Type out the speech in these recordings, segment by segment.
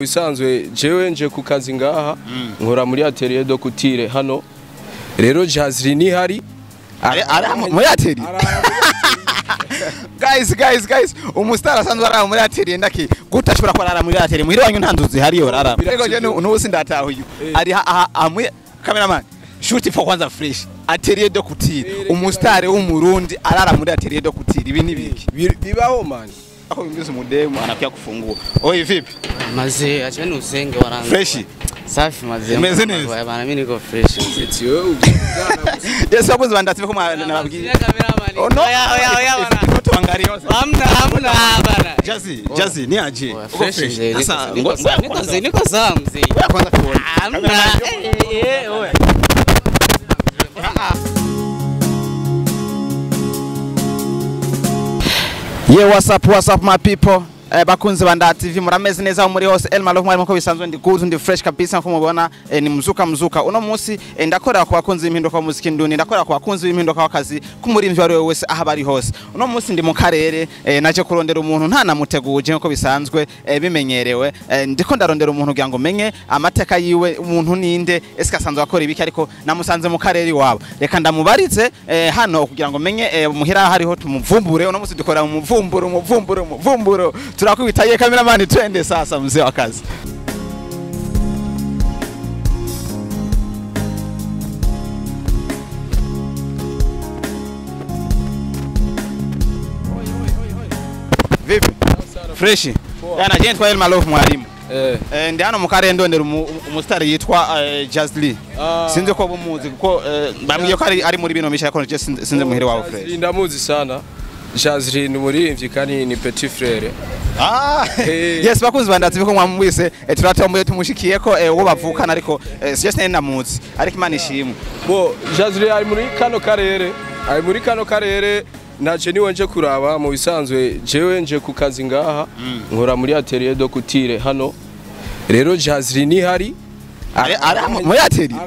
Bisanzwe jewe nje ku kazi ngaha, nkora muri atelier de couture hano. Rero Jazri ni hari Ari muri atelier. Guys, guys, guys, umustar asanzwe ari muri atelier, ndaki gute ashobora kurara muri atelier? Muhira wanyu nta nzu zihari yorara? Ariko je n'ubu sindatahuye. Ari hamwe, cameraman, shoot for kwanza fresh. Atelier de couture, umustar w'umurundi arara muri atelier de couture, ibi ni biki? Bibaho, man. Aho bimeze, umudemu anakuya kufungua. Oi, vipi? Mazee, acheni usenge wanangu. Fresh. Safi mazee. Umeze neza? Oya bana, mimi niko fresh. Yes, bakunzi bandatse ko nababwiye. Oh no. Oya oya oya bana. Tuangalie yose. Hamna hamna bana. Jazzy, Jazzy, ni aje? Oya, Uko fresh fresh? mzee. Sasa Niko sawa mzee. Ngoja kwanza tuone. Hamna. Eh eh oya. Yeah, what's up, what's up, my people? Bakunzi ba Nda TV, murameze neza aho muri hose. El Malo mwari, nkuko bisanzwe ndi good, ndi fresh kabisa nko mubona, ni mzuka mzuka. Uno munsi ndakorera ku bakunzi b'impinduka w'umuziki nduni, ndakorera ku bakunzi b'impinduka w'akazi k'umurimvyi wari we wese aho bari hose. Uno munsi ndi mu karere, naje kurondera umuntu ntanamuteguje nkuko bisanzwe bimenyerewe. Ndiko ndarondera umuntu kugira ngo menye amateka yiwe, umuntu ninde, eske asanzwe akora ibiki, ariko namusanze mu karere iwabo. Reka ndamubarize hano kugira ngo menye muhira hariho tumuvumbure. Uno munsi dukora mu muvumburo, umuvumburo, umuvumburo. Turakubita ye, cameraman, twende sasa, mzee wa kazi. Vipi? Fresh. Yana je nitwa Elma Love mwalimu. Ndi hano mu karere ndondera umusitari yitwa Jazzy. Ah. Sinzi ko bumuzi kuko bambwiye ko ari muri bino misha, ariko je sinzi muhire wawe fresh. Jazri ndamuzi sana. Jazri ni umuririmbyi kandi ni petit frère. Ah, Eh. yes, bakunzi bandatse ko mwamwise, turatomboye tumushikiye ko uwo bavukana, ariko sije sinari namuzi, ariko Imana ishimwe. Bo Jazri ari muri kano karere, ari muri kano karere, naje niwe nje kuraba. Mu bisanzwe jewe nje ku kazi ngaha, nkora muri atelier de couture hano. Rero Jazri ni hari Ari muri atelier.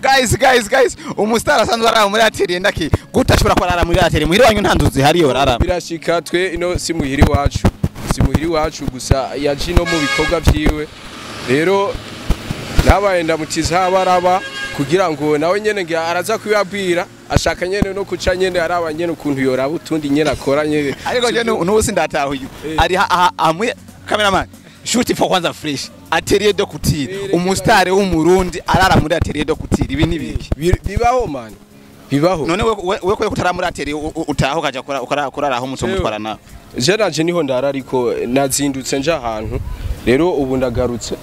Guys, guys, guys, umustar asanzwe ari muri atelier, ndaki gute ashobora kurara muri atelier? Muhira wanyu nta nzu zihari yorara? Birashika, twe ino si muhiri wacu, si muhiri wacu, gusa yaje no mu bikorwa vyiwe. Rero nabaye ndamutiza habaraba kugira ngo nawe nyene ngira araza kubibabwira, ashaka nyene no kuca nyene araba nyene ukuntu yoraba utundi nyene akora nyene. Ariko je n'ubu sindatahuye. Ari hamwe, cameraman, shoot for kwanza fresh. Atelier de couture, umustar w'umurundi arara muri atelier de couture, ibi ni biki? Bibaho, man, bibaho. None we ko kutara muri atelier, utaho ukaja kurara aho umutwe mutwara nawe? Je nanje niho ndara, ariko nazindutse nje ahantu, rero ubu ndagarutse.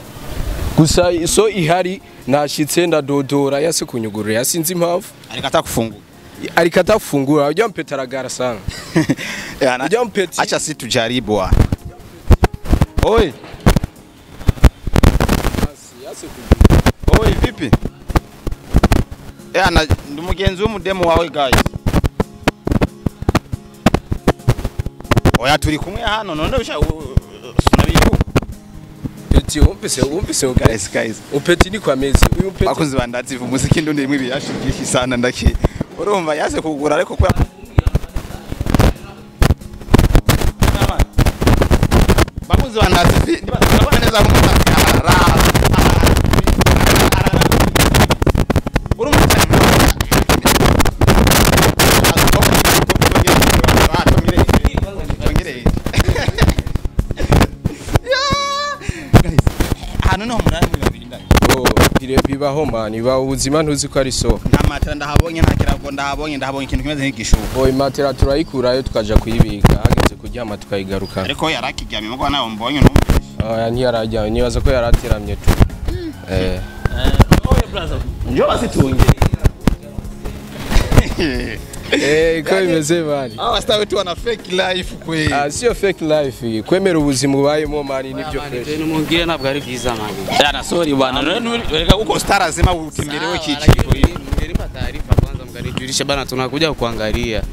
Gusa so ihari nashitse ndadodora, yase kunyugurura, yasinze impamvu. Ariko atakufungura. Ariko atafungura, ujya mpeta aragara sana. Yana Ujya mpeti. Acha si tujaribu wa. Oi, Yase kunyugurura. Oi, vipi? Yana ndi mugenzi w'umudemu wawe, guys. Oya, turi kumwe hano none usha sunabiku. Peti, wumvise wumvise? Guys, guys. Upeti ni kwa mezi uyu peti. Bakunzi bandazi, umuziki ndundi imwe ibiyashu byinshi sana, ndaki. Urumva yaze kugura, ariko kwa bakunzi bandazi ndabona neza ko ara urumva cyane. Guys, hano niho munani muri babiri ndani. Oh, bibaho man, bibaho, ubuzima ntuzi ko ari so. Nta matera ndahabonye, nta kirago ndahabonye, ndahabonye ikintu kimeze nk'igishuko. Boy, matera turayikurayo tukaja kuyibika, hageze kuryama tukayigarukana. Ariko yarakiryamye mugo nawe mbonye numvise. Oya, ntiyarajyanye, nibaza ko yarateramye tu. Oya brother. Njoo basi tuongee. Ko bimeze, man? Hawa star wetu wana fake life kweli. Ah, sio fake life, kwemera ubuzima ubayemo, man, nibyo fresh. Ibintu mubwire ntabwo ari byiza, man. Yana sorry bwana, none reka uko star azima utembelewe kichiko hivi. Mngenipa taarifa kwanza mkanijulisha bana, tunakuja kuangalia.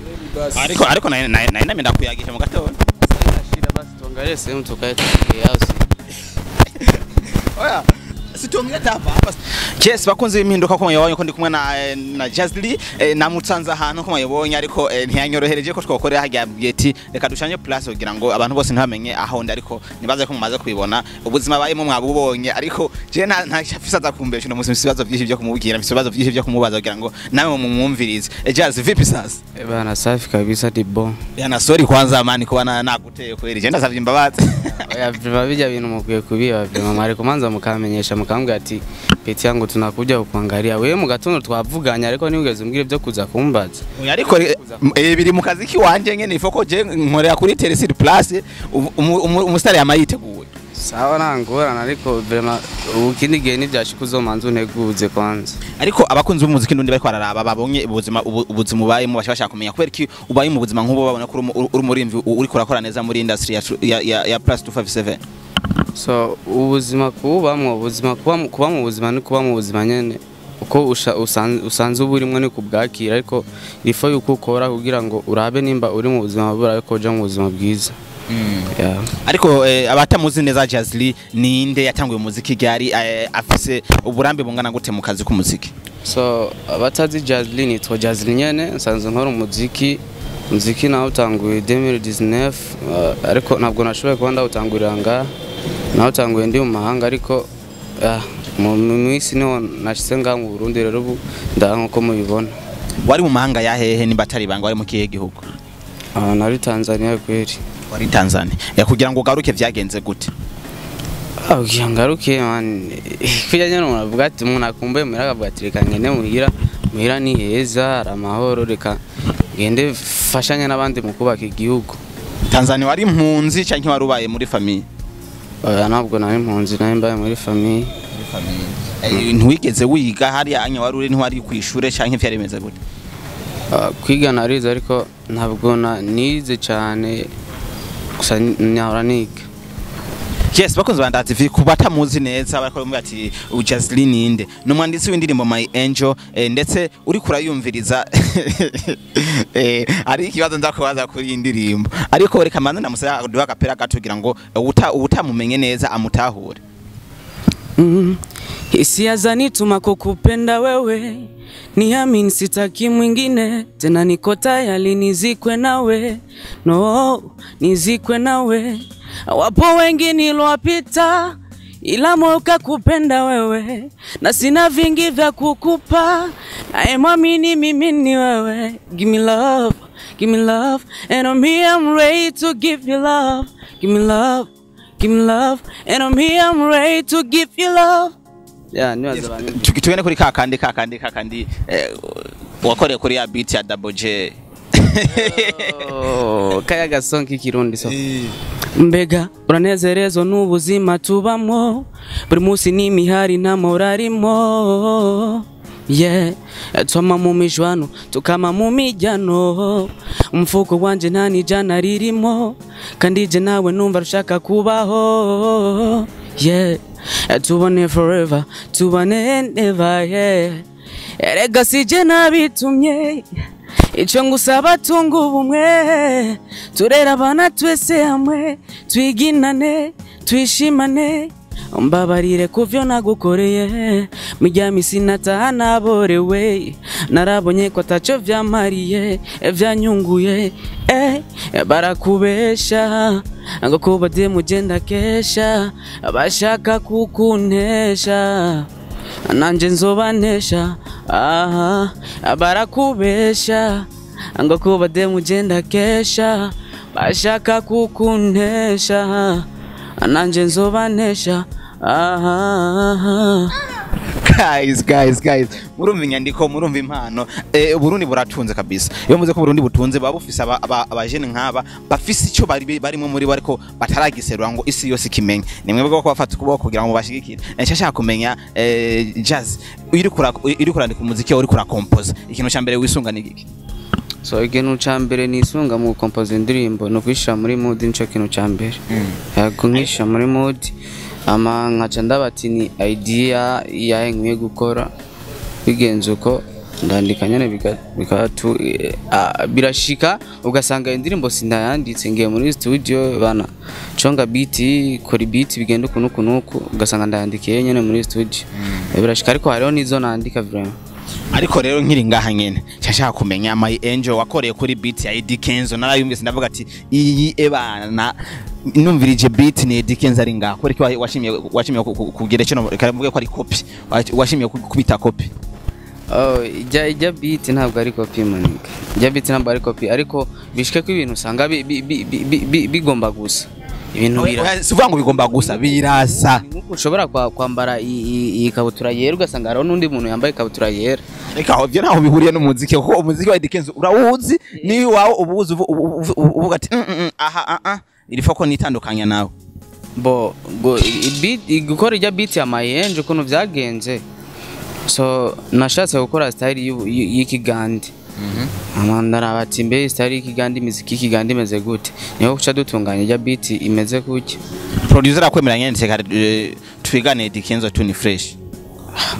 Ariko na na na nenda kuyagisha mu gatondo. Sasa ina shida, basi tuangalie sehemu tukae tuongee au si? Oya, Sitongia hapa hapa. Yes, bakunze impinduka ko muyabonye ko ndi kumwe na Jazzy, namutsanze ahantu ko muyabonye, ariko ntiyanyorohereje ko twakorera hajya ati reka dushanye place kugira ngo abantu bose ntibamenye aho ndi, ariko nibaze ko mumaze kubibona ubuzima bayemo mwabubonye. Ariko je nta afisa za kumbesha no musi ibibazo byinshi byo kumubwira, ibibazo byinshi byo kumubaza kugira ngo nawe mumwumvirize. Jazzy, vipi sasa? Eh bana, safi kabisa, di bon. Yana, sorry kwanza mani kuba naguteye kweli, je ndasavye imbabazi. Oya, biba bijya bintu mukwiye kubiba vyema, mwari kumanza mukamenyesha mukambwira ati petit yangu tunakuja kukuangalia wewe mu gatondo twavuganye, ariko ntiwigeze umbwira ibyo kuza kumbaza. Oya, ariko biri mu kazi kiwanje ngene, ifoko je nkorera kuri télé sur place, umusitari yamayiteguye. Sawa, nangorana, ariko vraiment ubu kindi gihe ntibyashika uzomanza unteguze kwanza. Ariko abakunzi b'umuziki ndundi bariko bararaba babonye ubuzima ubayemo, bashaka kumenya kubera iki ubaye mu buzima nk'ubo, babona ko uri umurimvi uriko urakora neza muri industry ya plus 257. So ubuzima kubamwo, ubuzima kuba mu buzima ni kuba mu buzima nyene uko usanze uba urimwo ni kubwakira, ariko ifo yuko ukora kugira ngo urabe nimba uri mu buzima bubi urabe ko uja mu buzima bwiza. Yeah. Ariko abatamuzi neza, Jazzy ninde? Yatanguye umuziki ryari? Afise uburambe bungana gute mu kazi k'umuziki? So abatazi Jazzy, nitwa Jazzy nyene, nsanzwe nkora umuziki. Umuziki nawutanguye 2019, ariko ntabwo nashoboye kuba ndawutangurira ngaha, nawutanguye ndi mu mahanga, ariko mu minsi niho nashyize ngaha mu Burundi. Rero ubu ndaha nkuko mubibona. Wari mu mahanga ya hehe nimba atari ibanga? Wari mu kihe gihugu? Nari Tanzania kweri. Wari Tanzania. Kugira ngo ugaruke vyagenze gute? Kugira ngaruke man, kujya nyine umuntu avuga ati umuntu akumbuye muhira, akavuga ati reka ngende muhira, muhira ni heza hari amahoro, reka ngende mfashanye n'abandi mu kubaka igihugu. Tanzania wari impunzi canke wari ubaye muri famille? Oya, ntabwo nari impunzi, nari mbaye muri famille. Ntiwigeze wiga hariya anya wari uri? Ntiwari kw'ishure canke vyari bimeze gute? Kwiga narize, ariko ntabwo nize cyane, gusa nahora niga. Yes, bakunzi ba Ndaha TV, ku batamuzi neza bariko bamubwira ati Jazzy ninde? Ni umwanditsi w'indirimbo My Angel, ndetse uri kurayumviriza, ari ikibazo nza kubaza kuri iyi ndirimbo, ariko reka manze ndamusaba duha agapera gato kugira ngo utamumenye neza amutahure. Hisia zanituma kukupenda wewe, niamini sitaki mwingine tena, niko tayari nizikwe nawe, no, nizikwe nawe. Wapo wengi nilowapita, ila moyo kakupenda wewe, na sina vingi vya kukupa, naemwamini mimi ni wewe. Give me love, give me love, and I'm here, I'm ready to give you love. Give me love, give me love, and I'm here, I'm ready to give you love. Yeah, nibaza abantu. Tugende kuri kakandi wakoreye kuri ya beat ya Double J. Oh, kaya gasong k'ikirundi. So mbega uranezerezwa n'ubuzima tubamo buri munsi, n'imihari n'amahoro arimo, yeah. Twama mu mijwano, tukama mu mijyano, umufuko wanje nta n'ijana ririmo, kandi je nawe numva rushaka kubaho, yeah. Tubone forever, tubane never, yeah. Erega sije nabitumye, icyo ngusaba tunga ubumwe, turera abana twese hamwe, twiginane, twishimane. Mbabarire kuvyo nagukoreye mijyami, sinataha naborewe, narabonye ko ataco vyamariye vyanyunguye. Barakubesha ngo kuba mugenda kesha, bashaka kukuntesha, nanje nzobanesha. Aha, barakubesha ngo kuba mugenda kesha, bashaka kukuntesha, nanje nzobanesha. Aha. Guys, guys, guys, murumva inyandiko, murumva impano. Uburundi buratunze kabisa. Iyo muze ko Burundi butunze, baba bufise abajene nk'aba bafise icyo bari barimo muri bo, ariko bataragiserura ngo isi yose ikimenye. Ni mwebwe bwo kubafata ukuboko kugira ngo mubashigikire. Nshaka kumenya, Jazz, uri kurandika umuziki, uri kurakompoza, ikintu cya mbere wisunga ni giki? So ikintu ca mbere nisunga mu gukompoza indirimbo ni ukwishira muri mood, nico kintu ca mbere. Yego, nkishira muri mood, ama nkaca ndaba ati ni idea yahe nkwiye gukora, bigenze uko ndandika nyene bikatu birashika ugasanga indirimbo sindayanditse, ngiye muri studio bana. Chonga beat, kora beat bigenda uku nuku nuku, ugasanga ndayandikiye nyene muri studio. Birashika, ariko hariho n'izo nandika vraiment. Ariko rero nkiri ngaha nyene nshaka kumenya, My Angel wakoreye kuri beat ya Eddy Kenzo, narayumvise ndavuga ati iyi ebana numvirije beat ni Eddy Kenzo ari ngaha. Kuri washimye kugira kino, reka mvuge ko ari copy, washimye kubita copy? Oh, ijya beat ntabwo ari copy, manika. Ijya beat ntabwo ari copy, ariko bishike ko ibintu usanga bigomba gusa. Ibintu bira Si uvuga ngo bigomba gusa, birasa. Ni nk'uko ushobora kwambara iyi kabutura yera, ugasanga hariho n'undi muntu yambaye ikabutura yera. Reka, aho byo ntaho bihuriye n'umuziki, kuko umuziki wa Eddy Kenzo urawuzi, ni wawe ubuzi uvuga ati aha ah ah iri foko nitandukanya nawe. Bo go gukora ijya beat ya My Angel, ukuntu vyagenze, so nashatse gukora style y'ikigande. Hama ndaraba ati mbe style y'ikigande, imiziki y'ikigande imeze gute? Niho kuca dutunganya ijya beat imeze gutya. Producer akwemera nyene, reka twigane Eddy Kenzo tu ni fresh?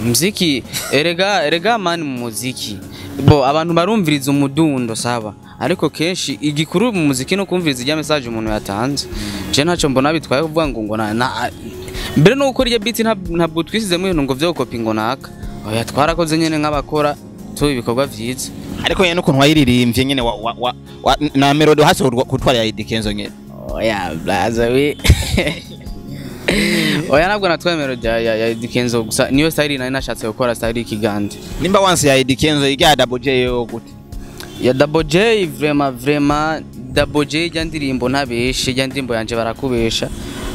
Muziki erega man, mu muziki bo abantu barumviriza umudundo, saba, ariko kenshi igikuru mu muziki no kumviriza ijya message umuntu yatanze. Je ntacyo mbona bitwaye kuvuga ngo na mbere no gukora ijya beat ntabwo twisizemo ibintu ngo vyo copy ngo naka. Oya, twarakoze nyene nk'abakora tu ibikorwa vyiza. Ariko nyene n'ukuntu wayiririmbye nyene na melody hasi kutwara ya Eddy Kenzo nyene. Oya blaza we, oya, ntabwo natwaye melody ya Eddy Kenzo, gusa niyo style nari nashatse gukora, style y'ikigande. Nimba wansi ya Eddy Kenzo, ijya Double J yo gute? Ya Double J, vraiment vraiment, Double J ijya ndirimbo ntabeshe, ijya ndirimbo yanje barakubesha.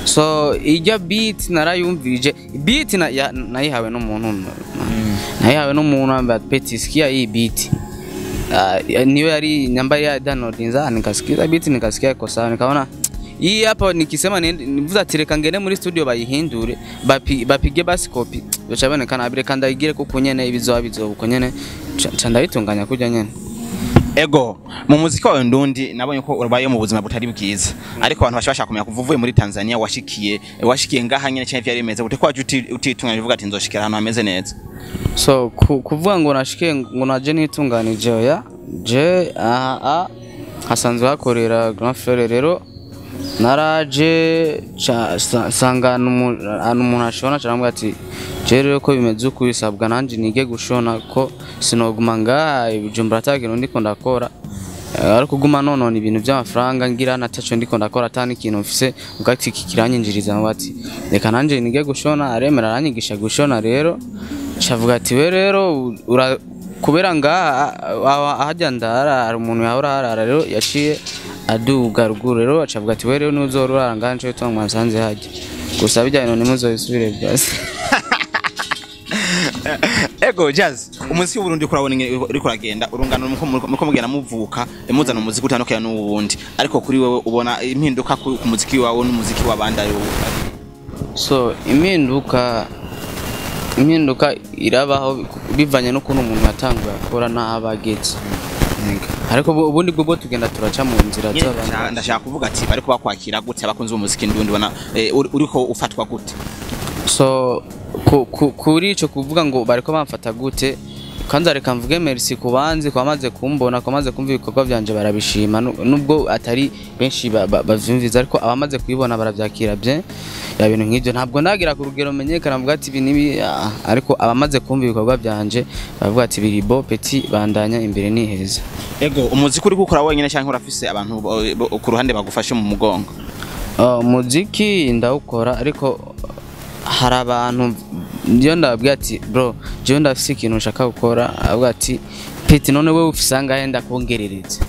So ijya beat narayumvije, beat nayihawe n'umuntu, ambaye petit, sikia hii beat. Niyo yari nyambaye ya download, nikasikiza beat, nikasikia iko sawa, nikaona hii hapa nikisema nivuze ati reka ngende muri studio bayihindure, bapige basi copy, bica bonekana abire kandi ayigire kuko nyene ibizoba bizoba uko nyene, ca ndayitunganya kurya nyene. Ego, mu muziki wawe ndundi nabonye ko ubaye mu buzima butari bwiza, ariko abantu bashobora kumenya kuva uvuye muri Tanzania washikiye ngaha nyene cyane, vyari bimeze gute ko waje utitunganya uvuga ati nzoshikira ahantu hameze neza? So kuvuga ngo nashikiye ngo naje nitunganije, oya. Je aha hasanzwe hakorera grand frère, rero naraje nsanga ahantu umuntu ashona, carambwira ati je rero ko bimeze uku bisabwa nanje nige gushona, ko sinoguma ngaha i Bujumbura ata kintu ndiko ndakora. Ariko kuguma nonona ibintu by'amafaranga ngira nataco ndiko ndakora, ata n'ikintu mfise ubwatsi iki kiranyinjiriza, ngo ati reka nanje nige gushona. Aremera aranyigisha gushona. Rero cavuga ati we rero kubera ngaha ahajya ndara hari umuntu yahora harara, rero yaciye aduga ruguru, rero acavuga ati we rero nuzora urara ngaha, nico gituma mwasanze hajya gusa bijyanye ntimuzobisubire byose. Ego Jazz, umuziki w'Uburundi kurabona ingene uriko uragenda, urungano muko mugenda muvuka, muzana umuziki utandukanye n'uwundi, ariko kuri wewe ubona impinduka ku muziki wawe n'umuziki w'abandi ari wowe? So impinduka irabaho bivanye n'ukuntu umuntu yatanguye akora n'aho aba ageze. Ariko ubundi bwo tugenda turaca mu nzira Nyene z'abantu. Ndashaka kuvuga ati bariko bakwakira gute abakunzi b'umuziki ndundi? Ubona uriko ufatwa gute? So kuri ico kuvuga ngo bariko bamfata gute, kwanza reka mvuge merci ku banzi kwamaze kumbona, kwamaze kumva ibikorwa vyanje, barabishima nubwo atari benshi bavyumviza, ariko abamaze kubibona baravyakira bien. Ya bintu nk'ivyo ntabwo ndagira ku rugero menyekana mvuga ati ibi nibi, ariko abamaze kumva ibikorwa vyanje bavuga ati biri bo petit, bandanya imbere ni heza. Ego, umuziki uri gukora wenyine cyangwa urafise abantu ku ruhande bagufashe mu mugongo? Umuziki ndawukora, ariko hari abantu iyo ndababwira ati bro, jewe ndafise ikintu nshaka gukora, avuga ati petit, none wewe ufise angahe ndakongerereza?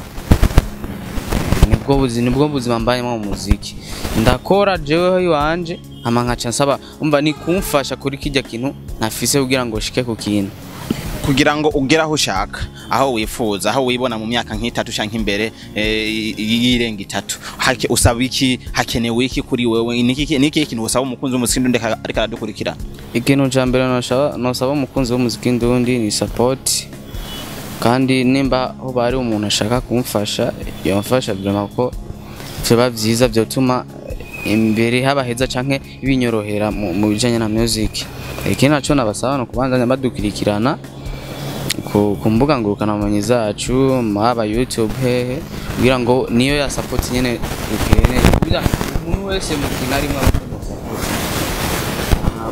Nibwo buzima mbayemo mu muziki. Ndakora jeweho iwanje, hama nkaca nsaba umva ni kumfasha kuri kijya kintu ntafise kugira ngo shike ku kintu. Kugira ngo ugere aho ushaka, aho wifuza, aho wibona mu myaka nk'itatu canke imbere y'irenga 3, usaba iki? Hakenewe iki kuri wewe? Niki kintu usaba umukunzi w'umuziki ndundi ariko aradukurikira? Ikintu ca mbere nosaba umukunzi w'umuziki ndundi ni support, kandi nimba ho bari umuntu ashaka kumfasha yamfasha vraiment, ko vyoba vyiza, vyotuma imbere haba heza canke binyorohera mu bijanye na music. Ikindi naco nabasaba no kubandanya badukurikirana ku mbuga ngurukanabumenyi zacu, haba YouTube hehe, kugira ngo niyo ya support nyene dukeneye kugira umuntu. Wese mu kintu arimo aba akeneye support.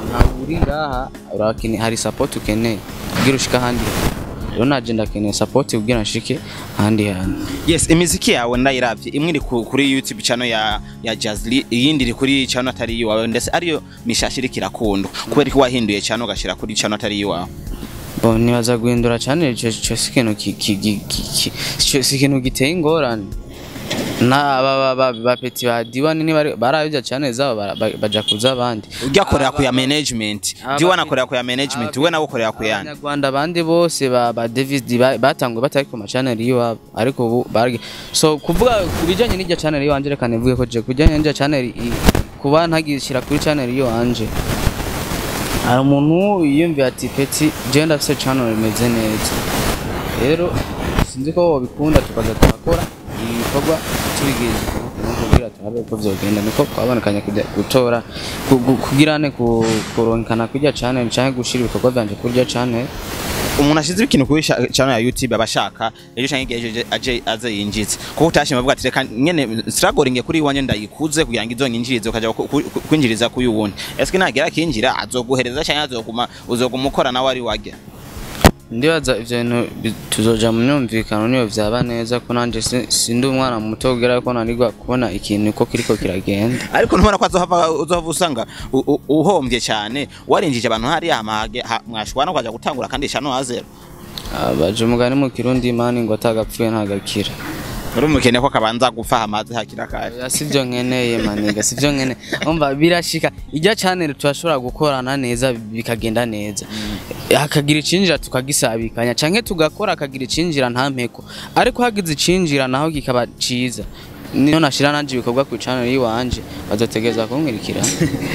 Ntabwo uri ngaha hari support ukeneye kugira ushike ahandi. Rero naje ndakeneye support kugira nshike ahandi hantu. Yes, imiziki yawe ndayiravye, imwe iri kuri YouTube channel ya Jazzly, iyindi iri kuri channel atari iwawe, ndetse ariyo mishasha iriko irakundwa. Kubera ko wahinduye channel ugashira kuri channel atari iwawe? Bon, nibaza guhindura channel ico si ikintu si ikintu giteye ingorane. Na aba ba petit ba Diwani ni barabijya channel zabo baja kuza abandi. Ujya akorera ku ya management. Diwan akorera ku ya management, we nawe ukorera ku yandi. Abanyarwanda abandi bose ba Davis D batanguye batari ku ma channel y'iwabo, ariko ubu so kuvuga ku bijanye n'irya channel yiwanje, reka nivuge ko je kubijanye n'irya channel kuba ntagishyira kuri channel yiwanje, hari umuntu yiyumviye ati: "Petit, je ndafise channel imeze neza, rero sinzi ko wobikunda tukaza turakora ibikorwa tubigenje no kugira turabe uko vyogenda." Niko twabonekanye kujya gutora kugira ne kuronkana kurya channel canke gushira ibikorwa vyanje kurya channel. Umuntu ashize ikintu kuri channel ya YouTube aba ashaka ejo canke igihe ejo aje aze yinjize, kuko utashima avuga ati: "Reka nyene struggling kuri iwanje ndayikuze kugira ngo izonyinjirize," ukaja kwinjiriza kuri uwundi. Eske nagera kinjira azoguhereza canke azoguma uzoguma ukora nawe ari wajya? Ndibaza ivyo bintu tuzoja mu myumvikano niyo vyaba neza, ko nanje sindi umwana muto kugira ko nanirwa kubona ikintu ko kiriko kiragenda. Ariko ntubona ko azohava uzohava usanga uhombye cyane, warinjije abantu hariya hamage mwashwana ukaja gutangura kandi channel à zéro? Ah, baje umugani mu Kirundi mani ngo atagapfuye ntagakira. Uri umukene ko kabanza gupfa hamaze hakira kare. Oya, sivyo nkeneye maniga, sivyo nkeneye. Umva, birashika ijya channel turashobora gukorana neza bikagenda neza, hakagira icinjira tukagisabikanya, canke tugakora akagira icinjira ntampeko, ariko hagize icinjira naho kikaba ciza, niyo nashira nanje ibikorwa ku channel yiwanje bazotegereza kunkurikira.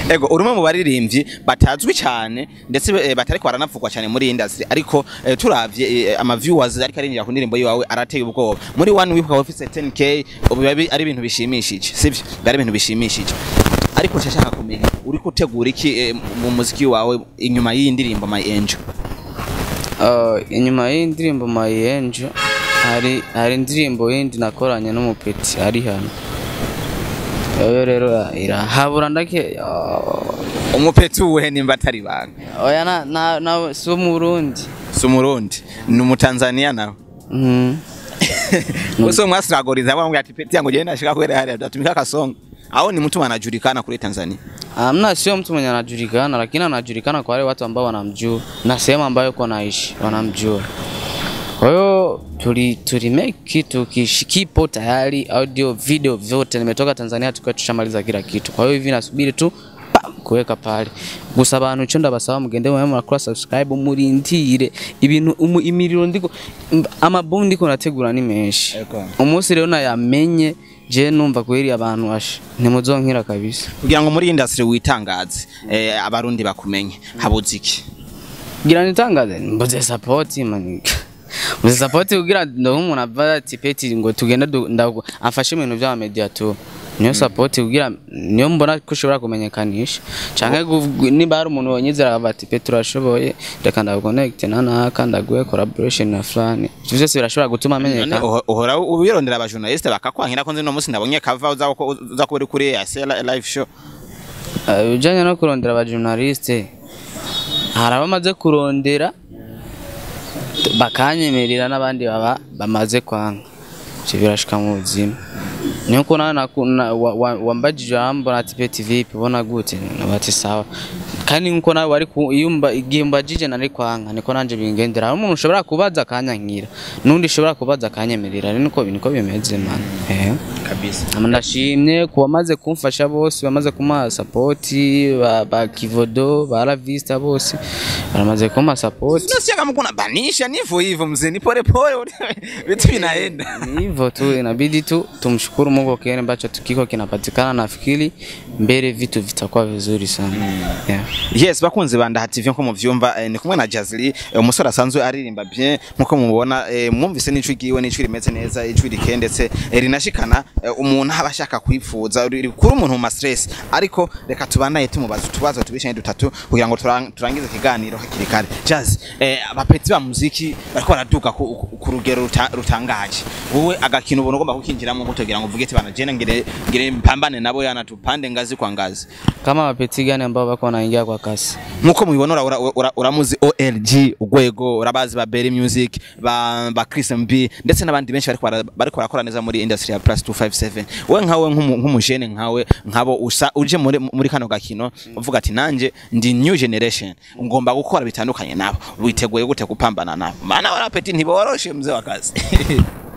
Ego, uri umwe mu baririmbyi batazwi cyane ndetse batariko baranavugwa cyane muri industry, ariko turavye ama viewers ariko arinjira ku ndirimbo yiwawe arateye ubwoba. Muri one week ukaba ufise 10K, ubu biba ari ibintu bishimishije, sivyo? Biba ari ibintu bishimishije, ariko nshaka kumenya uriko utegura iki mu muziki wawe inyuma y'iyi ndirimbo My Angel. Inyuma y'indirimbo My Angel hari indirimbo yindi nakoranye n'umupeti ari hano. Oyo rero irahabura ndake. Umupeti uwuhe nimba atari banga? Oya, na si mu Burundi. Si umurundi, ni umutanzania nawe? Mm. Uso mwasiragoriza bamwe ati: "Petit yangu je nashika kwera hariya tutumika kasonga," au ni mtu anajulikana kule Tanzania? Amna, sio mtu mwenye anajulikana, lakini anajulikana kwa wale watu ambao wanamjua na sehemu ambayo yuko naishi wanamjua. Kwa hiyo tuli make kitu kipo tayari, audio, video vyote. Nimetoka Tanzania tukiwa tushamaliza kila kitu. Kwa hiyo hivi nasubiri tu pam, kuweka pale. Gusa abantu ico ndabasaba, mugende mwe murakora subscribe, murindire ibintu imiriro ndiko amabomu ndiko nategura ni menshi. Umunsi rero nayamenye je numva kweri abantu asha ntimuzonkira kabisa. Kugira ngo muri industry witangaze, abarundi bakumenye, habuze iki? Kugira nitangaze mbuze support man, mbuze support kugira ndo umuntu ava ati: "Petit, ngo tugende amfashe mu bintu vya media tu." Niyo support kugira niyo mbona ko ushobora kumenyekanisha, canke niba hari umuntu wonyizera akavuga ati: "Petit, urashoboye, reka ndaguconnect na naka, ndaguhe collaboration na fulani." Ivyo vyose birashobora gutuma None amenyekana. Uhora ubirondera abajournaliste bakakwankira, ko nzi no munsi ndabonye kava uza kuba uri kuri EAC live show. Ibijanye no kurondera abajournaliste, hari abamaze kurondera bakanyemerera n'abandi baba bamaze kwanga. Ivyo birashika mu buzima. Niko nawe wambajije urambona ati: "Petit, vipi, ubona gute?" Nabati sawa. Kandi nkuko nawe wari yumba igihe mbajije nari kwanga, niko nanje bingendera. Hari umuntu ushobora kubaza akanyankira, n'undi ushobora kubaza akanyemerera. Rero niko bimeze man. Kabisa. Ama ndashimye ku bamaze kumfasha bose, bamaze kumuha support, ba Kivodo, ba La Vista, bose baramaze kumpa support. Sio kama kuna banisha ni hivyo hivyo mzee, ni pole pole vitu vinaenda. Ni hivyo tu, inabidi tu tumshukuru Mungu kwa kile ambacho kiko kinapatikana. Nafikiri Mbele vitu vitakuwa vizuri sana. Yeah. Yes, bakunzi ba Ndaha TV, nko muvyumva, ni kumwe na Jazzy, umusore asanzwe aririmba bien nkuko mubona, mwumvise n'ijwi giwe n'ijwi rimeze neza, ijwi rikendetse, rinashikana umuntu aba ashaka kwipfuza kuri umuntu mu ma stress. Ariko reka tubanaye tumubaza utubazo tubishanye dutatu kugira ngo turangize ikiganiro hakiri kare. Jazz, abapetits ba muziki bariko baraduka ku rugero rutangaje. Wowe agakino ubona ugomba kukinjiramo kugira ngo uvuge ati: "Bana, jene ngire mpambane nabo, yana tupande ngazi kwa ngazi"? Kama mapetits gani ambao wako wanaingia kwa kasi? Nkuko mubibona, uramuzi OLG Ugwego, urabazi ba Berry Music, ba Chris MB ndetse n'abandi benshi bariko barakora neza muri industry ya plus 257. We nkawe, nk'umujene nkawe, nkabo usa uje muri kano gakino uvuga ati: "Nanje ndi new generation, ngomba gukora bitandukanye nabo", witeguye gute gupambana nabo? Maana warapeti ntiboroshe, mzee wa kazi.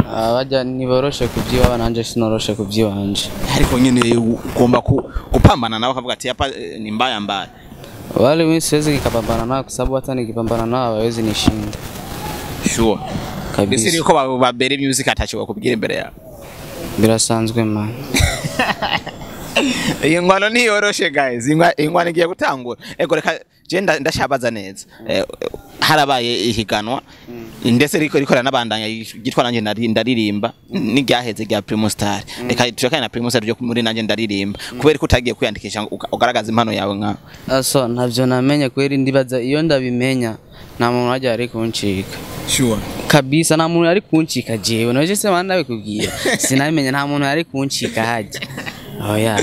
Ah, bajya ntiboroshe kubyiwabo, nanje sinoroshe kubyiwanje. Ariko nyine ugomba gupambana nabo akavuga ati: "Hapa ni mbaya mbaya." Wale mimi siwezi nikapambana nao kwa sababu hata nikipambana nao hawawezi nishinda. Sure. Kabisa. Ese yuko ba Berry Music atacho bakubwira imbere yawe? Birasanzwe, man. Iyi ngwano ntiyoroshe, guys. Ingwano igiye gutangura. Ego, reka je ndashabaza neza. Harabaye ihiganwa ndetse riko ranabandanya ryitwa Nanje Ndaririmba n'iryaheze rya Primo Star. Reka turekane na Primo Star, tujye muri Nanje Ndaririmba. Kubera ko utagiye kwiyandikisha ngo ugaragaze impano yawe nka Aso ntavyo namenye kweri. Ndibaza iyo ndabimenya nta muntu wajya ari kuncika. Sure. Kabisa, nta muntu ari kuncika jewe. Noje se man, ndabikubwira, sinamenye, nta muntu ari kuncika hajya, oya.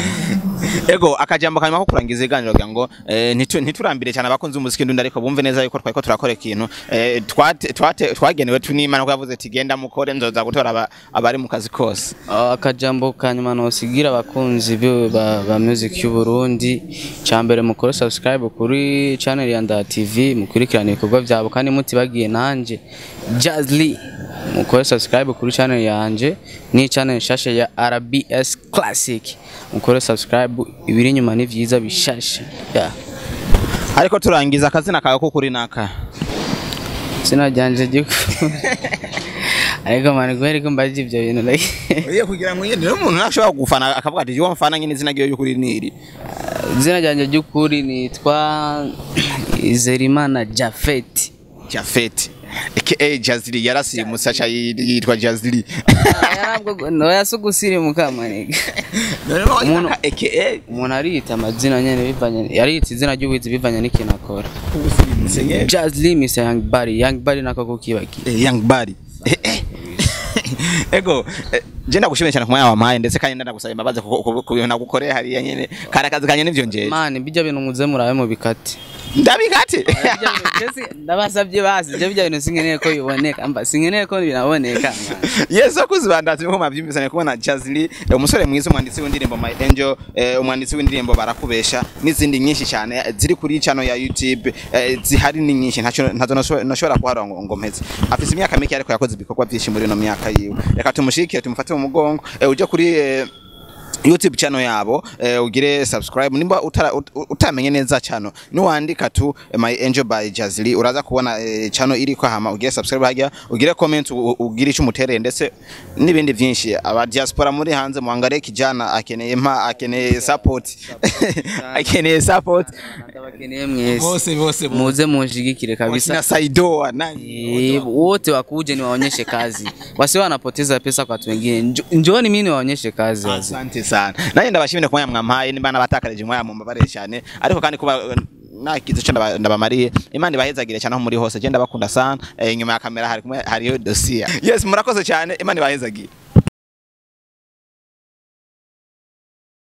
Ego, akajambo kanyuma ko kurangiza iganiro kugira ngo ntiturambire cyane abakunzi b'umuziki ndundi, ariko bumve neza yuko twariko turakora ikintu twagenewe tunimana ko yavuze ati: "Genda mukore, nzoza gutora abari mu kazi kose." Akajambo kanyuma nosigira abakunzi ba music y'u Burundi: mbere mukore subscribe kuri channel ya Ndaha TV, mukurikirane ibikorwa byabo, kandi mutibagiye nanje Jazzy, mukore subscribe kuri channel yanje, ni channel nshasha ya RBS Classic. Mukore subscribe, ibiri inyuma ni vyiza bishasha, yeah. Ariko turangiza, akazina kawe ko kuri naka? Izina ryanje ry'ukuri, ariko man, kubera ko mbaje ibyo bintu like Oye, kugira ngo yende umuntu ntashobora gufana akavuga ati: "Yo mfana nyine, izina ryiwe y'ukuri niri." Izina ryanjye ry'ukuri nitwa Izerimana Jafet. Jafet aka Jazzy, yarasirimutse aca yitwa Jazzy. Yarabwo oya, si ugusirimuka, maniga. Umuntu aka Umuntu ariyita amazina nyene bivanye, yariyita izina ry'ubuhizi bivanye n'ikintu akora. Usirimutse nyene. Jazzy Mr Young Body, Young Body nako kukibagiye. Young Body. Ego, je ndagushimiye cyane ku mwanya wampaye, ndetse kandi ndagusaba imbabazi ku bintu nagukoreye hariya nyene. Kari akazi kanye n'ivyo njeje. Man, bijya bintu muze murabe mu bikate. Ndabikate. Bijya bintu ndabasabye basi, je bijya bintu sinkeneye ko biboneka, mba sinkeneye ko binaboneka, man. Yes, abakunzi ba Ndaha TV, nko mwabyumvise, kubona Jazzy, umusore mwiza, umwanditsi w'indirimbo My Angel, umwanditsi w'indirimbo Barakubesha n'izindi nyinshi cyane, ziri kuri channel ya YouTube, zihari ni nyinshi, ntacyo ntazo nashobora kuharura ngo mpeze. Afise imyaka mike ariko yakoze ibikorwa byinshi muri ino myaka yiwe. Reka tumushikire, tumufate mu mugongo. Uje kuri YouTube channel yabo, ugire subscribe. Nimba utamenye neza channel, niwandika tu My Angel by Jazzy, uraza kubona channel iriko. Hama ugire subscribe hajya, ugire comment, ugire icyo umutereye ndetse n'ibindi byinshi. Aba diaspora muri hanze, muangare kijana akeneye mpa, akeneye support, akeneye support. Ndabakeneye mwese. Bose bose. Muze munshigikire kabisa. Wakina Saidoa nani? Wote wakuje niwaonyeshe kazi, wasiwe wanapoteza pesa kwa watu wengine. Njooni mimi niwaonyeshe kazi wazee. Asante sana. Nanjye ndabashimire ku mwanya mwampaye. Nimba nabatakareje umwanya mumbabarire cyane, ariko kandi kuba nakize icyo ndabamariye, Imana ibahezagire cyane aho muri hose. Je ndabakunda sana. Inyuma ya kamera hari kumwe hariyo dossier. Yes, murakoze cyane, Imana ibahezagire.